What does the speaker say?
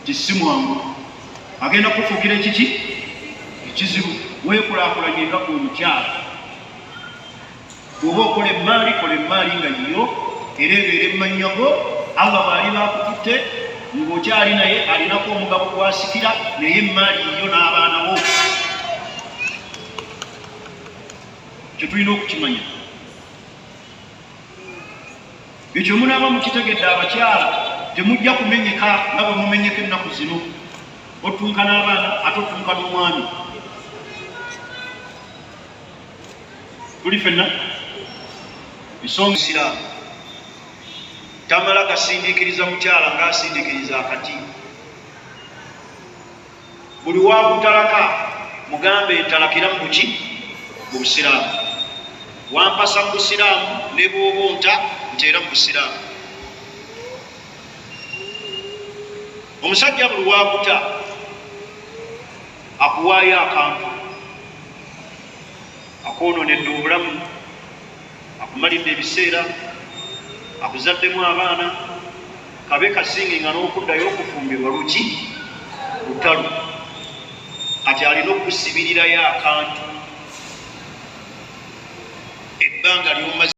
Ti si mwangu, agenda kufuukira ekiki ekizibu. Weekulaakulanye nga gwe omukyala. Bw'oba okola emmaali, kola emmaali nga yiyo, era ebeera emmannya go. Allah bw'aliba akututte ng'okyali naye, alinako omugabo gwasikira, naye emmaali yiyo n'abaana bo. Kyo tulina okukimanya ekyo. Munaaba mukitegedde, abakyala, temujja kumenyeka nga bwe mumenyeka ennaku zino. Otunka n'abaana, ate otunka n'omwami. Tuli fenna ensonga. Siraamu tamala gasindiikiriza mukyala ng'asindiikiriza akati. Buli wakutalaka, mugambe, ntalakira mu buki? Mu busiraamu. Wampasa mu busiraamu, ne bwoba onta, nteera mu busiraamu. Omusajja buli wakuta akuwaayo akantu, akwononedde obulamu, akumalidde ebiseera, akuzaddemu abaana, kabe kasingi nga n'okuddayo okufumbirwa luki lutalo. Kati alina okusibirirayo akantu ebbanga lyomaze.